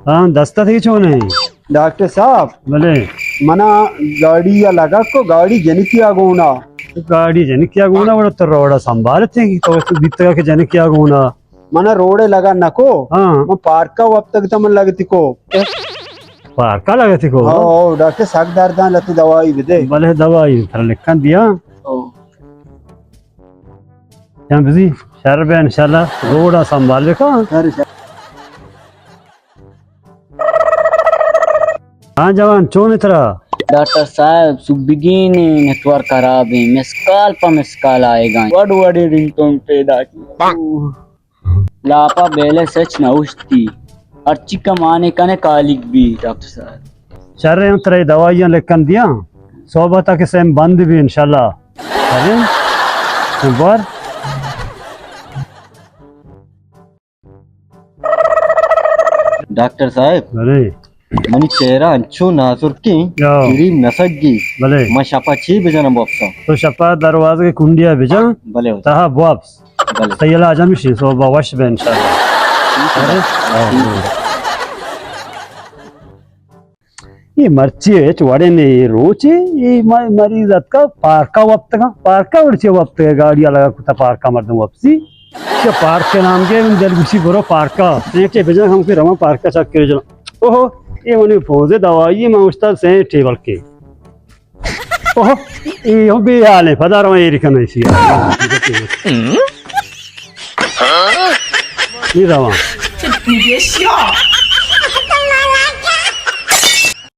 ہاں، دست ءَ تئی چون اِنت؟ ڈاکٹر صاحب۔ بلے۔ منا گاڑی ءَ لگا کو، گاڑی جنکی ءَ گون اَت۔ گاڑی جنکی ءَ گون اَت، وڑا تو روڈ ءَ سنبھالتے کہ تو، تو بیتگا کہ جنکی ءَ گون اَت۔ منا روڈ ءَ لگا نہ کو۔ ہاں۔ من پارک ءَ وپتگ تو من لگتی کو۔ پارک ءَ لگتی کو؟ ہاں، او، ڈاکٹر سک درداں، لتی دوائی بدے۔ بلے دوائی ترا لکھاں دیاں۔ او۔ جان بزی، شر بے انشاءاللہ، روڈ ءَ سنبھال بکن۔ شر، شر۔ ہاں جوان، چون اِنت ترا؟ ڈاکٹر صاحب، سوبگین اِنت، نیٹورک خراب اِنت، مسکال پہ مسکال آئیگا اِنت۔ وڑ وڑیں رنگ ٹون پیداک اِنت۔ لاپا بیلنس ہچ نہ اوشتی، ہرچی کمانے کنے کالیگ بی ڈاکٹر صاحب۔ شر اِنت، ترا اے دوائیاں لکھن دیاں، صحب ءَ تاکہ سیم بند بی انشاءاللہ۔ شر اِنت؟ بر۔ ڈاکٹر صاحب۔ بلے۔ منی چہرہ انچو نازرکیں، یا۔ کریم نہ سگی۔ بلے۔ من شپا چی بجنم وپساں؟ تو شپا دروازگ کنڈیا بجن۔ بلے۔ تہا وپس۔ بلے۔ تئی علاج ہمیش اِنت، صحب ءَ وش بے انشاءاللہ۔ ٹھیک ہے۔ بلے۔ ہاں۔ اے مرچی ہچ وڑے نے، اے روچے، اے م-، مریض اتکا پارکا وپتگا، پارکا وڑ چے وپتگا، گاڑی لگا کتا پارکا مردم وپسی۔ کہ پارک نام گے، من دل گوشی برو پارکا، سیٹے بجن ہم کہ رواں پارکا چکر جن۔ اوہو، اے منی پوزے دوائی، من استاد سیٹے بلکہ۔ اوہ، اے ہم بے حال اِنت، پدا رواں ایر کناں ایشی۔ اے رواں۔